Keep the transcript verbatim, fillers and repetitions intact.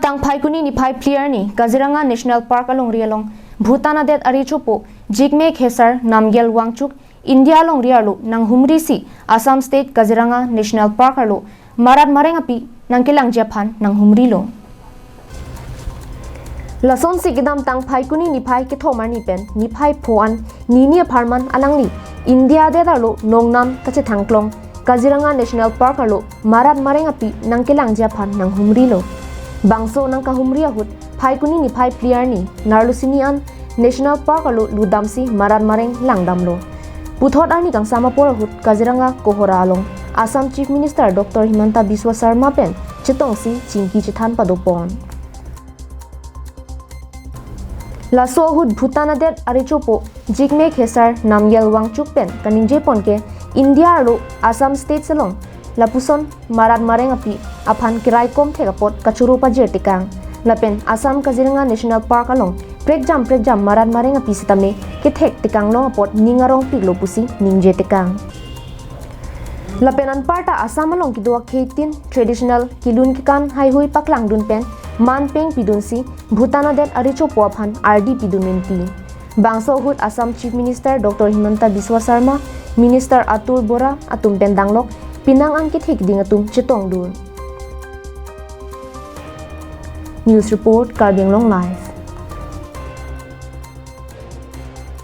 Tang Phaikuni niphai phli arni Kaziranga National Park alongri along Bhutan adet arechopo Jigme Khesar Namgyal Wangchuk India alongri arlo nanghumri si Assam State Kaziranga National Park arlo marat mareng api nangkelangji aphan nanghumrilo. Lasonsi kedamtang Phaikuni niphai kethom arni pen niphai pho an nini apharman alangli India adet arlo nongnam kachethangklong Kaziranga National Park arlo marat mareng api nangkelangji aphan nanghumrilo. Bangso nangkahumri ahut Phaikuni niphai phli arni narlo sini an National Park arlo lutdamsi marat mareng langdamlo. Puthot arni kangsam apor ahut Kaziranga Kohora along Assam Chief Minister Doctor Himanta Biswa Sarma pen chetongsi chingki chethan padopon. Laso ahut Bhutan adet arechopo Jigme Khesar Namgyal Wangchuk pen kaningjepon ke India arlo Assam State along lapuson marat mareng api aphan keraikom thek apot kachoro pajirtekang. Lapen Assam Kaziranga National Park along prekjam prekjam marat mareng api sitame kethek tekanglong apot ning arongpiklo pusi ningjetekang. Lapen anparta Assam along kedo akheitin traditional kelun kekan haihui paklangdun pen manpeng pidunsi Bhutan adet arechopo aphan ardi pidun menti. Bangso ahut Assam Chief Minister Doctor Himanta Biswa Sarma, Minister Atul Bora atum pen danglok penang angkethek ding atum chetongdun. News report, Karbi Anglong Live.